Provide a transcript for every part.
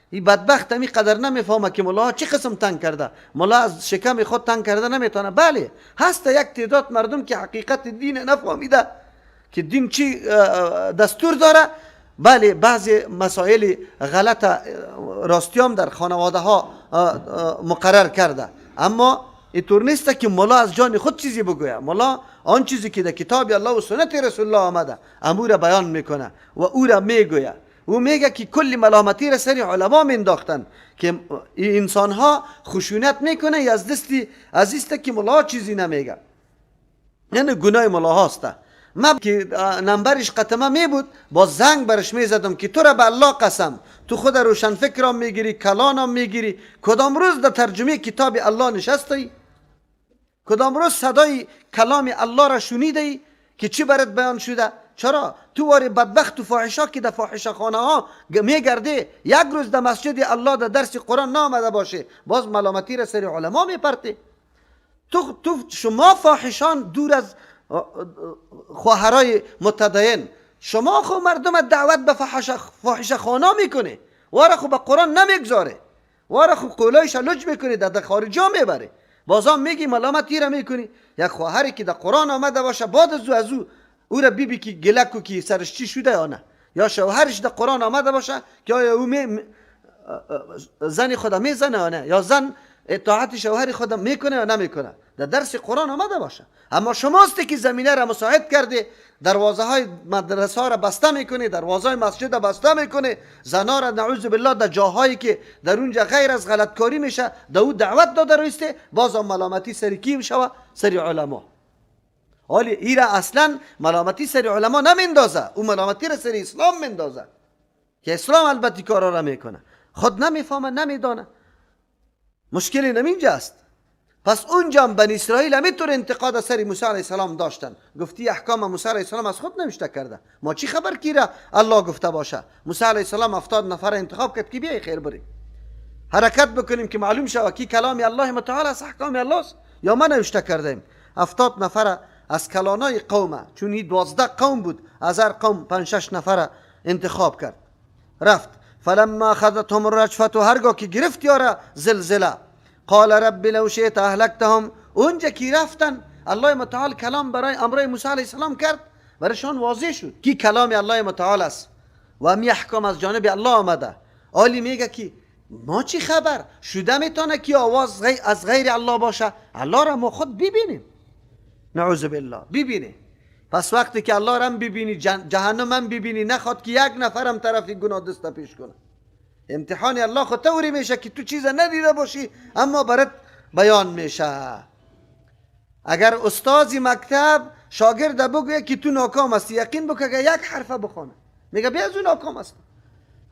این بدبخت همی قدر نمیفهمه که ملا چه قسم تنگ کرده. ملا از شکم خود تنگ کرده نمیتونه. بله، هست یک تعداد مردم که حقیقت دین نفهمیده که دین چی دستور داره. بله، بعضی مسائل غلط راستیام در خانواده ها مقرر کرده، اما اینطور نیست که ملا از جان خود چیزی بگوید. ملا آن چیزی که در کتاب الله و سنت رسول الله آمده امو را بیان میکنه و او را میگوید. او میگه که کل ملامتی را سر علما مینداختن که انسان ها خشونت میکنه یا از دستی از است که ملا چیزی نمیگه، یعنی گناه ملا هاست. ما که نمبرش قطمه می بود، با زنگ برش می زدم که تو را به الله قسم، تو خود روشن فکرام میگیری، کلانم میگیری، کدام روز در ترجمه کتاب الله نشستی؟ کدام روز صدای کلام الله را شنیده ای که چی برات بیان شده؟ چرا تو واری بدبخت و فاحشا که در فاحشه خانه ها میگرده، یک روز در مسجد الله در درس قرآن نامده باشه، باز ملامتی را سر علما میپرتی؟ تو شما فاحشان دور از خواهرای متدین، شما خو مردم دعوت به فاحشه خانه میکنه، واره خو به قرآن نمیگذاره، واره خو قولایش لج میکنه، در خارجا میبره، بازم میگی ملامتی را میکنی. یک خواهری که در قرآن آمده باشه، بعد از او او را بیبی که گلکو که سرش چی شده یا نه، یا شوهرش در قرآن آمده باشه که آیا او می زن خدا میزنه یا نه، یا زن اطاعت شوهر خود میکنه یا نمیکنه، در درس قرآن آمده باشه. اما شماست که زمینه را مساعد کرده، دروازه های مدرسه ها را بسته میکنه، دروازه های مسجد را بسته میکنه، زنا را نعوذ بالله در جاهایی که در اونجا غیر از غلطکاری میشه در او دعوت داده رویسته، باز هم ملامتی سر کی میشوه؟ سر علما. حالی ای را اصلا ملامتی سر علما نمیندازه، او ملامتی را سر اسلام میندازه که اسلام البته کارا را میکنه، خود نمیفهمه، نمیدانه. مشکل نمینجا است. پس اونجا بنی اسرائیل همینطور انتقاد سر موسی علیه السلام داشتن. گفتی احکام موسی علیه السلام از خود نوشته کرده، ما چی خبر کی را الله گفته باشه؟ موسی علیه السلام 70 نفر انتخاب کرد که بیای خیر بریم حرکت بکنیم که معلوم شود کی کلام الله متعال است، احکام الله است یا ما نوشته کردیم. 70 نفر از کلانای قومه، چون این 12 قوم بود، از هر قوم 5-6 نفر انتخاب کرد رفت. فلما اخذتهم الرجفه، هرگاه که گرفت یارا زلزله، قال رب لو شئت اهلكتهم. اونجا که رفتن الله متعال کلام برای امرای موسی علیه السلام کرد، برایشان واضح شد کی کلام الله متعال است و همی احکام از جانب الله آمده. آلی میگه که ما چی خبر شده میتونه که آواز از غیر الله باشه؟ الله را ما خود ببینیم، نعوذ بالله ببینیم. پس وقتی که الله را هم ببینی، جهنم هم ببینی، نخواد که یک نفرم طرف گناه دست پیش کنه. امتحان الله خود طوری میشه که تو چیز ندیده باشی اما برات بیان میشه. اگر استادی مکتب شاگرد بگویه که تو ناکام هستی، یقین بکن که یک حرفه بخونه میگه بیا از اون ناکام هست.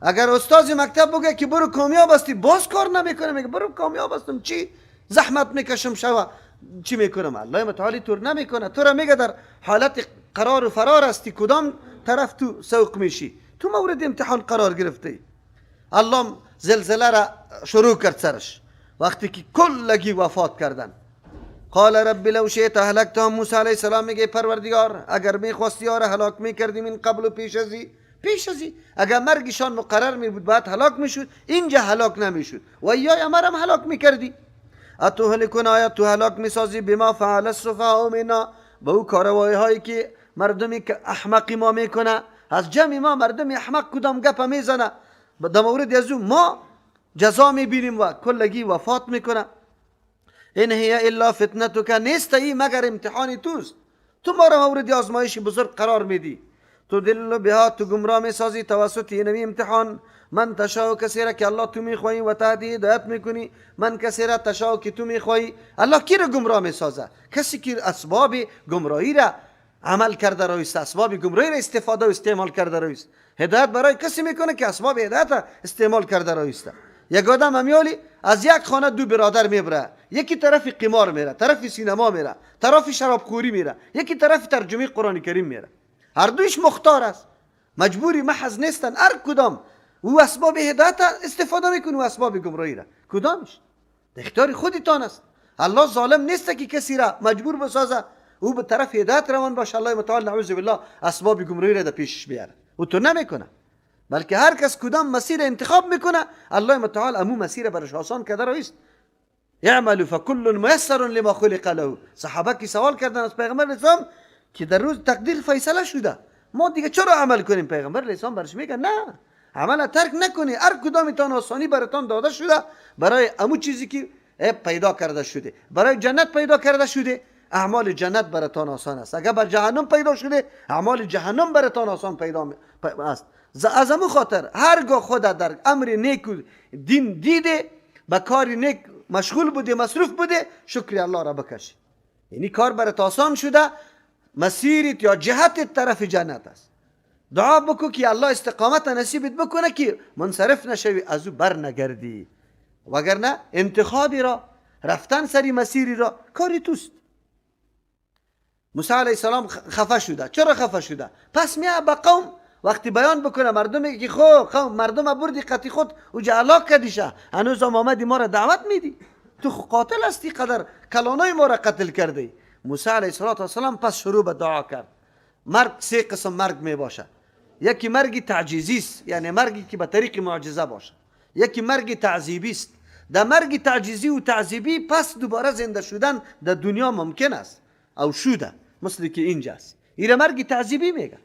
اگر استاد مکتب بگه که برو کامیاب هستی، باز کار نمیکنه، میگه برو کامیاب هستم، چی زحمت میکشم شوا چی میکنم؟ الله متعالی طور نمیکنه، تو را میگه در حالت قرار و فرار هستی، کدام طرف تو سوق میشی، تو مورد امتحان قرار گرفتی. الله زلزله را شروع کرد سرش وقتی که کلگی وفات کردن. قال رب لو شئت اهلكتهم. موسی علیه السلام میگه پروردگار اگر میخواستی یار هلاک میکردیم این قبل و پیش ازی، پیش ازی اگر مرگشان مقرر می بود بعد هلاک میشد، اینجا هلاک نمیشد و یا مرم هلاک میکردی. اتهلکنا، آیا تو هلاک میسازی بما فعل السفهاء منا، به او کاروایی هایی که مردمی که احمقی ما میکنه، از جمع ما مردم احمق کدام گپ میزنه، در مورد از او ما جزا میبینیم و کلگی وفات میکنه. این هی الا فتنتک، نیست ای مگر امتحان توست، تو ما را مورد آزمایش بزرگ قرار میدی. تو دل بها، تو گمراه میسازی توسط اینمی امتحان، من تشاء کسی را که الله تو میخوایی، و تهدی هدایت میکنی من کسی را تشاء که تو میخوایی. الله کی را گمراه میسازه؟ کسی که اسباب گمراهی را عمل کرده رویست، اسباب گمراهی را استفاده و استعمال کرده رویست. هدایت برای کسی میکنه که اسباب هدایت را استعمال کرده رویست. یک آدم همیالی از یک خانه دو برادر میبره، یکی طرف قمار میره، طرف سینما میره، طرف شرابخوری میره، یکی طرف ترجمه قرآن کریم میره. هر دویش مختار است، مجبوری محض نیستن. هر کدام او اسباب هدایت استفاده میکنه و اسباب گمراهی را، کدامش اختیار خودتان است. الله ظالم نیست که کسی را مجبور بسازه او به طرف هدایت روان باشه، الله متعال نعوذ بالله اسباب گمراهی را در پیشش بیاره، او تو نمیکنه. بلکه هر کس کدام مسیر انتخاب میکنه الله متعال امو مسیر برش آسان کرده رویست. اعملوا فکل میسر لما خلق له. صحابه کی سوال کردن از پیغمبر اسلام که در روز تقدیر فیصله شده، ما دیگه چرا عمل کنیم؟ پیغمبر اسلام برش میگه نه، عمل ترک نکنی، هر کدامتان آسانی براتان داده شده برای امو چیزی که پیدا کرده شده، برای جنت پیدا کرده شده، اعمال جنت براتان آسان است. اگر بر جهنم پیدا شده، اعمال جهنم براتان آسان پیدا است. از امو خاطر هرگاه خود در امر نیک و دین دیده، به کار نیک مشغول بوده، مصروف بوده، شکر الله را بکشی. یعنی کار برات آسان شده، مسیرت یا جهت طرف جنت است. دعا بکو که الله استقامت نصیبت بکنه که منصرف نشوی، از او بر نگردی، وگرنه انتخابی را، رفتن سری مسیری را کاری توست. موسی علیه السلام خفه شده. چرا خفه شده؟ پس میاد به قوم وقتی بیان بکنه مردم میگه که خب قوم مردم بردی قطی خود او هلاک کردیشه، هنوز هم آمدی ما را دعوت میدی، تو قاتل هستی، قدر کلانای ما را قتل کردی. موسی علیه السلام پس شروع به دعا کرد. مرگ سه قسم مرگ می باشه. یکی مرگ تعجیزی است، یعنی مرگی که به طریق معجزه باشه. یکی مرگ تعذیبی است. در مرگ تعجیزی و تعذیبی پس دوباره زنده شدن در دنیا ممکن است او شده، مثل که اینجاست. ایره مرگ تعذیبی میگه.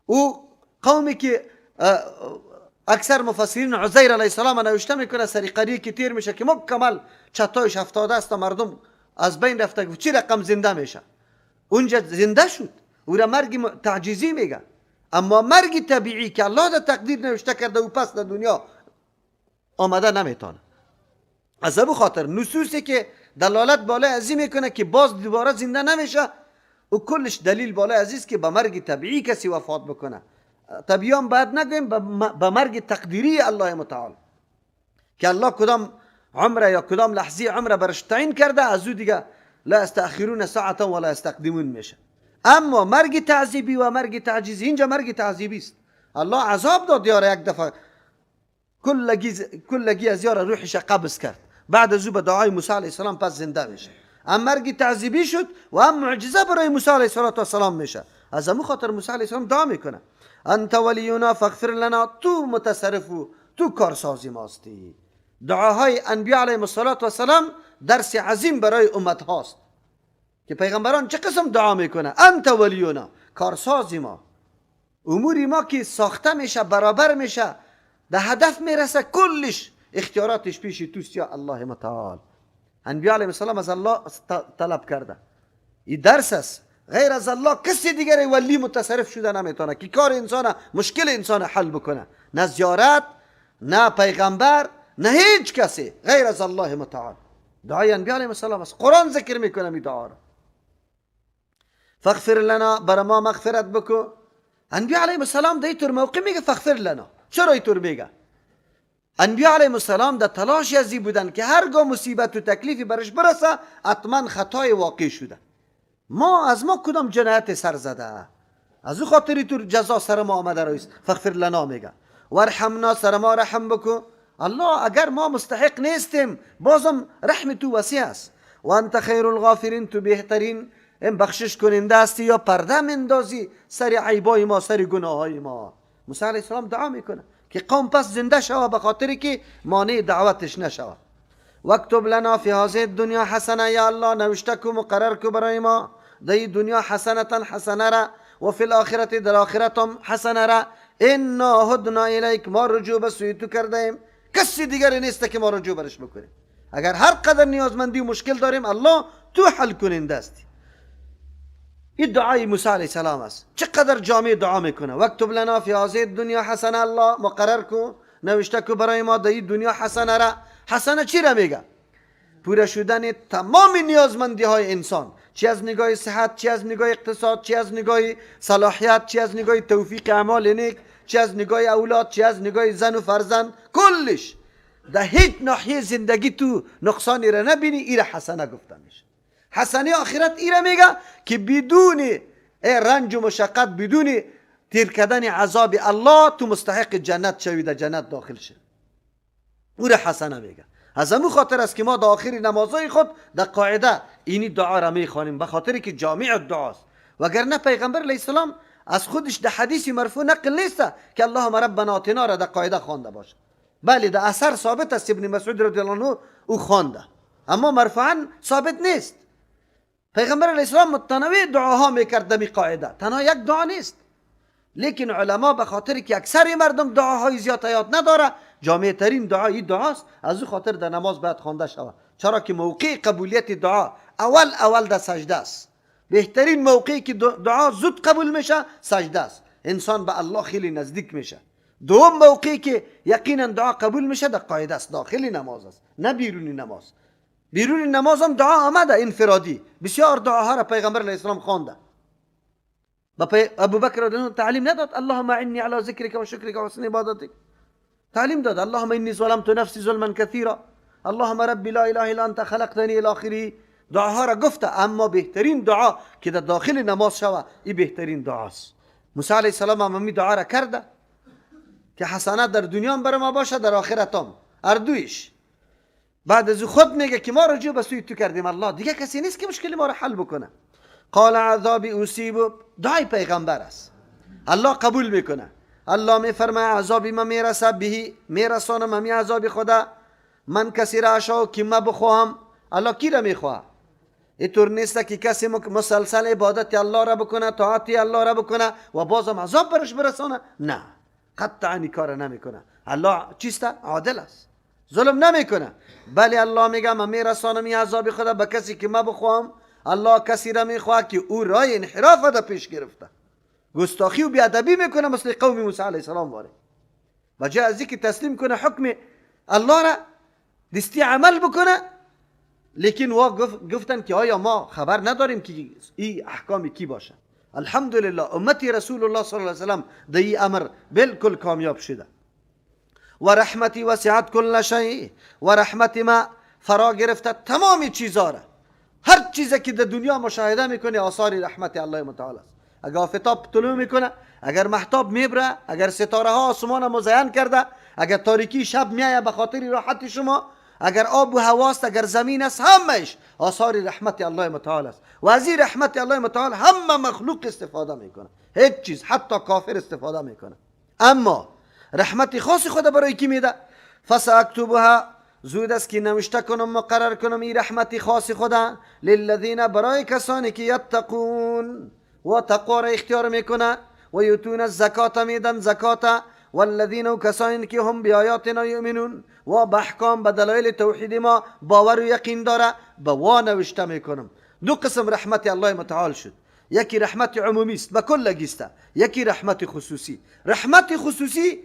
او قومی که اکثر مفسرین عزیر علیه السلام نوشته میکنه سری قریه که تیر میشه که مکمل چتایش افتاده است، مردم از بین رفته، چی رقم زنده میشه؟ اونجا زنده شد، او را مرگ تعجیزی میگه. اما مرگ طبیعی که الله در تقدیر نوشته کرده و پس در دنیا آمده نمیتونه. از ابو خاطر نصوصی که دلالت بالای ازی میکنه که باز دوباره زنده نمیشه، و کلش دلیل بالای عزیز که به مرگ طبیعی کسی وفات بکنه. طبیعی هم باید نگویم، به مرگ تقدیری الله متعال که الله کدام عمره یا کدام لحظه عمره برش تعیین کرده، از او دیگه لا استأخرون ساعتا ولا استقدمون میشه. اما مرگ تعذیبی و مرگ تعجیزی، اینجا مرگ تعذیبی است. الله عذاب داد یاره یک دفعه، کلگی از یاره روحش قبض کرد، بعد از او به دعای موسی علیه السلام پس زنده میشه. هم مرگ تعذیبی شد و هم معجزه برای موسی علیه السلام میشه. از همون خاطر موسی علیه السلام دعا میکنه انت ولینا فاغفر لنا، تو متصرف و تو کارسازی ماستی. دعاهای انبیا علیهم السلام درس عظیم برای امت هاست که پیغمبران چه قسم دعا میکنه. انت ولینا، کارسازی ما، اموری ما که ساخته میشه، برابر میشه، ده هدف میرسه، کلش اختیاراتش پیش توست یا الله متعال. انبیا علیهم السلام از الله طلب کرده. این درس است. غیر از الله کسی دیگری ولی متصرف شده نمیتونه که کار انسان، مشکل انسان حل بکنه. نه زیارت، نه پیغمبر، نه هیچ کسی غیر از الله متعال. دعای انبیا علیهم السلام است. قرآن ذکر میکنه می دعا را. فاغفر لنا، بر ما مغفرت بکو. انبیا علیهم السلام در اینطور موقع میگه فاغفر لنا. چرا اینطور میگه؟ انبیا علیهم السلام در تلاش ازی بودن که هرگاه مصیبت و تکلیفی برش برسه حتما خطای واقع شده، ما از ما کدام جنایت سر زده، از او خاطری تو جزا سر ما آمده رئیس. فاغفر لنا میگه. وارحمنا، سر ما رحم بکو. الله اگر ما مستحق نیستیم بازم رحم تو وسیع است. و انت خیر الغافرین، تو بهترین بخشش کننده هستی یا پرده مندازی سر عیبای ما، سر گناههای ما. موسی علیه السلام دعا میکنه که قوم پس زنده شوه، به خاطری که مانع دعوتش نشوه. واکتب لنا فی هذه الدنیا حسنه، یا الله نوشته کو مقرر کو برای ما در دنیا حسنتا حسنه را، و فی الاخرة در آخرت هم حسنه را. انا هدنا الیک، ما رجوع به سوی تو کرده ایم، کسی دیگری نیست که ما رجوع برش بکنیم. اگر هر قدر نیازمندی و مشکل داریم الله تو حل کننده استی. این دعای موسی علیه السلام است. چقدر جامع دعا میکنه. واکتب لنا فی هذه الدنیا حسنه، الله مقرر کو نوشته کو برای ما در دنیا حسنه را. حسنه چی را میگه؟ پوره شدن تمام نیازمندی های انسان، چی از نگاه صحت، چی از نگاه اقتصاد، چی از نگاه صلاحیت، چی از نگاه توفیق اعمال نیک، چی از نگاه اولاد، چی از نگاه زن و فرزند، کلش در هیچ ناحیه زندگی تو نقصانی را نبینی، ایره حسنه گفته میشه. حسنه آخرت ایره میگه که بدون رنج و مشقت، بدون تیر کردن عذاب الله تو مستحق جنت شوی، در جنت داخل شوی. او را حسنه میگه. از همون خاطر است که ما در آخر نمازهای خود در قاعده اینی دعا را میخوانیم، به خاطر که جامع دعاست. وگرنه پیغمبر علیه السلام از خودش در حدیث مرفوع نقل نیست که اللهم ربنا آتنا را در قاعده خوانده باشه. بله در اثر ثابت است، ابن مسعود رضی الله عنه او خوانده، اما مرفوعا ثابت نیست. پیغمبر علیه السلام متنوع دعاها میکرد در قاعده، تنها یک دعا نیست. لیکن علما به خاطر که اکثر مردم دعاهای زیاد یاد نداره، جامع ترین دعا این دعاست، از او خاطر در نماز باید خوانده شود. چرا که موقع قبولیت دعا اول در سجده است. بهترین موقعی که دعا زود قبول میشه سجده است، انسان به الله خیلی نزدیک میشه. دوم موقعی که یقینا دعا قبول میشه در قاعده است، داخل نماز است، نه بیرونی نماز. بیرون نماز هم دعا آمده انفرادی، بسیار دعاها را پیغمبر علیه السلام خوانده. به ابوبکر رضی الله عنه تعلیم نداد اللهم انی علی ذکرک و شکرک و حسن عبادتک، تعلیم داد اللهم انی ظلمت نفسی ظلما کثیرا اللهم ربی لا اله الا انت خلقتنی الی آخره. دعاها را گفته، اما بهترین دعا که در داخل نماز شوه این بهترین دعاست. موسی علیه السلام هم همی دعا را کرده که حسنات در دنیا هم بر ما باشه در آخرت هم، اردویش. بعد از خود میگه که ما رجوع به سوی تو کردیم الله، دیگه کسی نیست که مشکل ما را حل بکنه. قال عذابی اصیب، دعای پیغمبر است، الله قبول میکنه. الله میفرماید عذابی ما میرسه بهی، میرسانم همی عذاب خدا من کسی را اشاء که ما بخواهم. الله کی را میخواه؟ اینطور نیست که کسی مسلسل عبادت الله را بکنه، طاعت الله را بکنه و بازم عذاب برش برسانه. نه، قطعا این کار نمیکنه. الله چیست؟ عادل است، ظلم نمیکنه. بله الله میگه من میرسانم این عذاب خدا به کسی که ما بخواهم. الله کسی را میخواه که او رای انحراف را پیش گرفته، گستاخی و بیادبی میکنه، مثل قوم موسی علیه السلام واره. بجای از اینکه تسلیم کنه حکم الله را دستی عمل بکنه، لیکن وا گفتن که آیا ما خبر نداریم که این احکام کی باشه. الحمدلله امتی رسول الله صلی الله علیه وسلم در این امر بالکل کامیاب شده. و رحمتی وسعت کل شیء، و رحمت ما فرا گرفته تمام چیزا را. هر چیزی که در دنیا مشاهده میکنه آثار رحمت الله متعال است. اگر آفتاب طلوع میکنه، اگر مهتاب میبره، اگر ستاره ها آسمان مزین کرده، اگر تاریکی شب میآید به خاطر راحت شما، اگر آب و هواست، اگر زمین است، همش آثار رحمت الله متعال است. و از این رحمت الله متعال همه مخلوق استفاده میکنه، هیچ چیز، حتی کافر استفاده میکنه. اما رحمت خاص خود برای کی میده؟ فساکتبها، زود است که نوشته کنم، مقرر کنم این رحمت خاص خدا للذین، برای کسانی که یتقون و تقوا را اختیار میکنه، و یتون الزکات، میدن زکات، والذین و کسانی که هم بیایاتنا یؤمنون و به احکام به دلایل توحید ما باور و یقین داره، به وا نوشته میکنم. دو قسم رحمت الله متعال شد، یکی رحمت عمومی است به کل گیسته، یکی رحمت خصوصی. رحمت خصوصی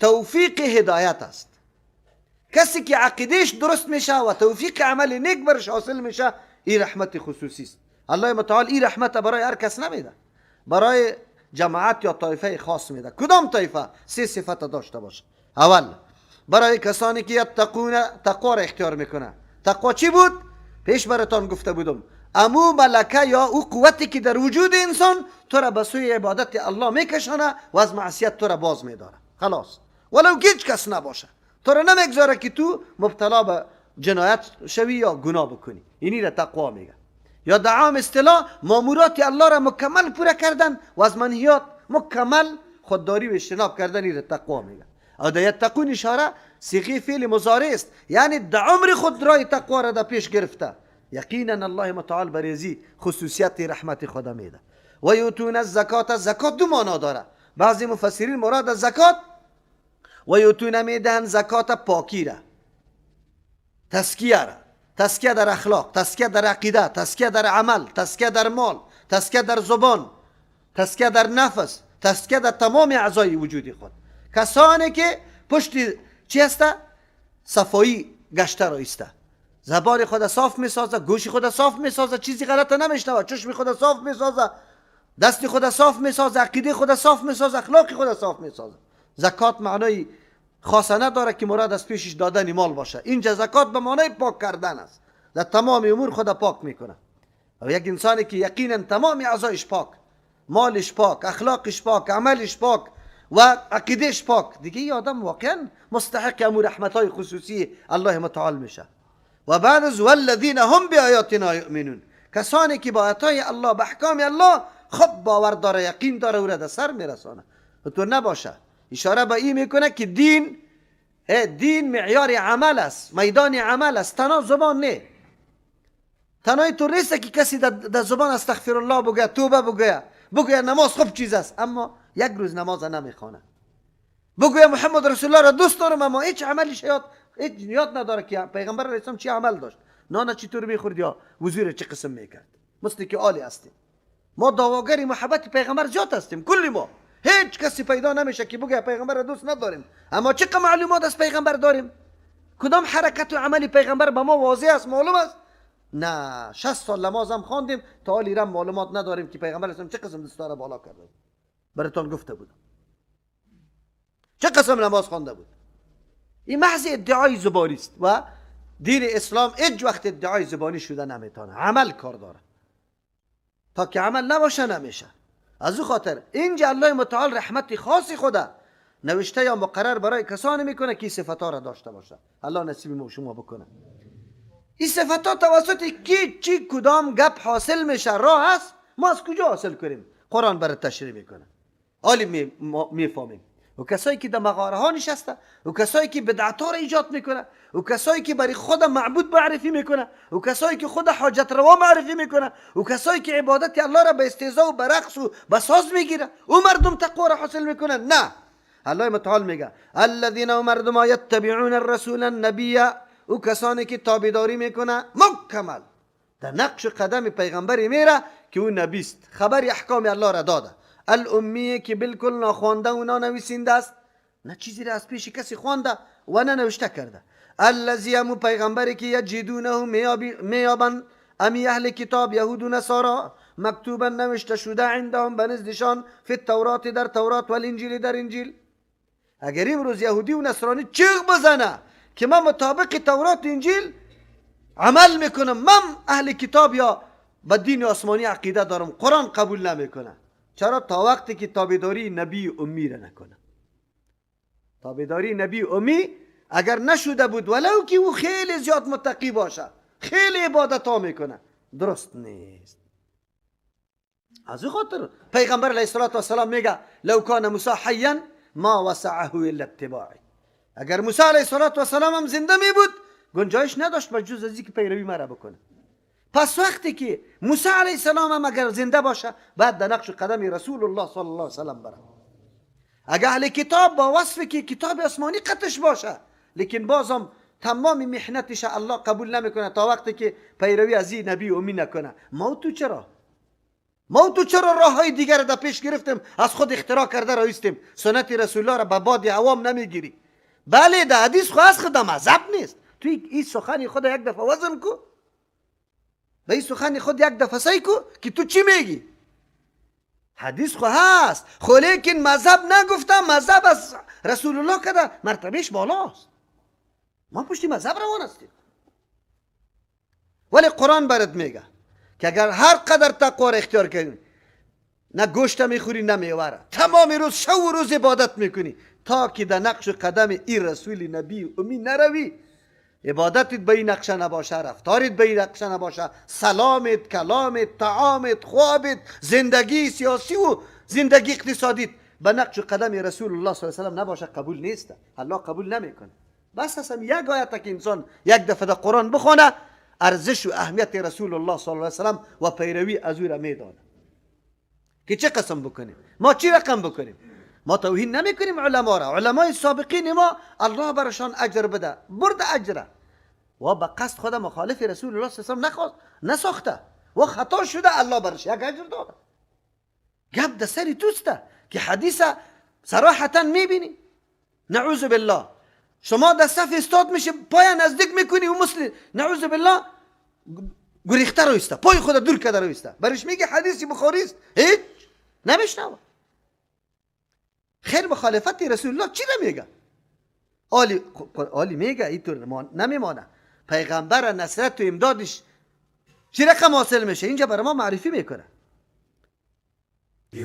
توفیق هدایت است. کسی که عقیدهش درست میشه و توفیق عمل نیک برش حاصل میشه، این رحمت خصوصی است. الله متعال این رحمت برای هر کس نمیده، برای جماعت یا طایفه خاص میده. کدام طایفه؟ سه صفت داشته باشه. اول برای کسانی که یتقون، تقوا را اختیار میکنه. تقوا چی بود؟ پیش براتان گفته بودم، امو ملکه یا او قوتی که در وجود انسان تو را به سوی عبادت الله میکشانه و از معصیت تو را باز میداره. خلاص، ولو هیچ کس نباشه تو را نمیگذاره که تو مبتلا به جنایت شوی یا گناه بکنی. اینی را تقوا میگه. یا در عام اصطلاح مامورات الله را مکمل پوره کردن و از منهیات مکمل خودداری و اجتناب کردن، این را تقوا میگه. او در یتقون اشاره صیغه فعل مضارع است، یعنی در عمر خود رای تقوا را در پیش گرفته. یقینا الله متعال بریزی خصوصیت رحمت خدا میده. و یوتون الزکات، زکات دو معنا داره. بعضی مفسرین مراد از زکات و یوتون میدهن زکات پاکی را، تزکیه را، تزکیه در اخلاق، تزکیه در عقیده، تزکیه در عمل، تزکیه در مال، تزکیه در زبان، تزکیه در نفس، تزکیه در تمام اعضای وجود خود. کسانی که پشت چی هسته؟ صفایی گشته را ایسته، زبان خود صاف میسازه، گوش خود صاف میسازه، چیزی غلط نمیشنوه، چشم خود صاف میسازه، دست خود صاف میسازه، عقیده خود صاف میسازه، اخلاق خود صاف میسازه. زکات معنای خاصه نداره که مراد از پیشش دادن مال باشه. اینجا زکات به معنای پاک کردن است، در تمام امور خود پاک میکنه. و یک انسانی که یقینا تمام اعضایش پاک، مالش پاک، اخلاقش پاک، عملش پاک و عقیدهش پاک، دیگه این آدم واقعا مستحق امور رحمتهای خصوصی الله متعال میشه. و بعد از والذین هم بآیاتنا یؤمنون، کسانی که با آیاتهای الله، به احکام الله خب باور داره، یقین داره، او را در سر میرسانه. تو نباشه. اشاره به این میکنه که دین معیار عمل است، میدان عمل است، تنها زبان نه. تنها تو نیست که کسی در زبان استغفر الله بگه، توبه بگه، بگه نماز خوب چیز است، اما یک روز نماز نمیخوانه. بگویا محمد رسول الله را دوست دارم، اما هیچ عملی یاد، هیچ یاد نداره که پیغمبر علیه السلام چی عمل داشت، نان چطور میخورد یا وضو چه قسم میکرد. مثل که عالی هستیم ما، دعواگر محبت پیغمبر زیاد هستیم، کلی ما هیچ کسی پیدا نمیشه که بگه پیغمبر را دوست نداریم، اما چه معلومات از پیغمبر داریم؟ کدام حرکت و عمل پیغمبر به ما واضح است، معلوم است؟ نه، 60 سال نماز هم خواندیم تا حال ایران معلومات نداریم که پیغمبر اسلام چه قسم دستار بالا کرده. براتون گفته بودم چه قسم نماز خوانده بود. این محض ادعای زبانی است و دین اسلام هیچ وقت ادعای زبانی شده نمیتونه، عمل کار داره. تا که عمل نباشه نمیشه. از او خاطر اینجا الله متعال رحمت خاصی خدا نوشته یا مقرر برای کسانی میکنه که صفتها را داشته باشه. الله نصیب ما شما بکنه. این صفتها توسط کی چی کدام گپ حاصل میشه، راه هست، ما از کجا حاصل کنیم؟ قرآن برای تشریح میکنه. حالی میفهمیم. و کسایی که در مغاره ها نشسته، و کسایی که بدعت ها را ایجاد میکنه، و کسایی که برای خود معبود معرفی میکنه، و کسایی که خود حاجت روا معرفی میکنه، و کسایی که عبادت الله را به استهزا و به رقص و به ساز میگیره، او مردم تقوا را حاصل میکنه. نه، الله متعال میگه الذین و مردم یتبعون الرسول النبی، او کسانی که تابعداری میکنه مکمل در نقش قدم پیغمبری میره که او نبی است، خبر احکام الله را داده. الامیه که بالکل ناخوانده و نانویسنده است، نه چیزی را از پیش کسی خوانده و نه نوشته کرده. الذی امو پیغمبری که یجدونه میابن امی اهل کتاب یهود و نصارا، مکتوبا نوشته شده عندهم بنزدشان، فی التورات در تورات و الانجیل در انجیل. اگر امروز یهودی و نصرانی چیغ بزنه که من مطابق تورات و انجیل عمل میکنم، من اهل کتاب یا به دین آسمانی عقیده دارم، قرآن قبول نمیکنه. چرا؟ تا وقتی که تابعداری نبی امی را نکنه. تابعداری نبی امی اگر نشده بود، ولو که او خیلی زیاد متقی باشه، خیلی عبادت ها میکنه، درست نیست. از او خاطر پیغمبر علیه الصلاة والسلام میگه لو کان موسی حیا ما وسعه الا اتباعی. اگر موسی علیه الصلاة والسلام هم زنده می بود گنجایش نداشت به جز از اینکه پیروی مرا بکنه. پس وقتی که موسی علیه السلام هم اگر زنده باشه بعد در نقش قدم رسول الله صلی الله علیه وسلم بره. اگر اهل کتاب با وصف که کتاب آسمانی قطش باشه، لیکن بازم تمام محنتش الله قبول نمیکنه تا وقتی که پیروی از این نبی امی نکنه. ما تو چرا؟ ما تو چرا راه های دیگر را در پیش گرفتیم، از خود اختراع کرده رایستیم، سنت رسول الله را به باد عوام نمیگیری؟ بله در حدیث خو از خود مذهب نیست. تو این سخن خود یک دفعه وزن کو، به این سخن خود یک دفعه سعی کو که تو چی میگی. حدیث خو هست خو، لیکن مذهب نگفتم، مذهب از رسول الله کده مرتبهش بالاست. ما پشتی مذهب روان هستیم. ولی قرآن برات میگه که اگر هر قدر تقوا را اختیار کنی، نه گوشت میخوری نه میوه را، تمام روز شب و روز عبادت میکنی تا که در نقش قدم این رسول نبی امی نروی، عبادتت به این نقشه نباشه، رفتارت به این نقشه نباشه، سلامت، کلامت، طعامت، خوابت، زندگی سیاسی و زندگی اقتصادیت به نقش قدم رسول الله صلی الله علیه و سلم نباشه، قبول نیست. الله قبول نمیکنه. بس اصلا یک آیت که انسان یک دفعه در قرآن بخونه، ارزش و اهمیت رسول الله صلی الله علیه و سلم و پیروی از او را میدانه که چه قسم بکنیم، ما چی رقم بکنیم. ما توهین نمیکنیم علما را، علمای سابقین ما الله برشان اجر بده، برد اجره، و به قصد خود مخالف رسول الله صلی الله علیه و سلم نساخته و خطا شده، الله برش یک اجر داده. گپ در سر توسته که حدیث صراحتا میبینی، نعوذ بالله شما در صف استاد میشه، پای نزدیک میکنی و مثل نعوذ بالله گریخته رویسته، پای خود دور کرده رویسته، برش میگه حدیث بخاری است، هیچ نمیشنوه. خیر مخالفت رسول الله چی نمیگه؟ آلی میگه اینطور نمیمانه. پیغمبر نصرت و امدادش چی رقم حاصل میشه اینجا برای ما معرفی میکنه.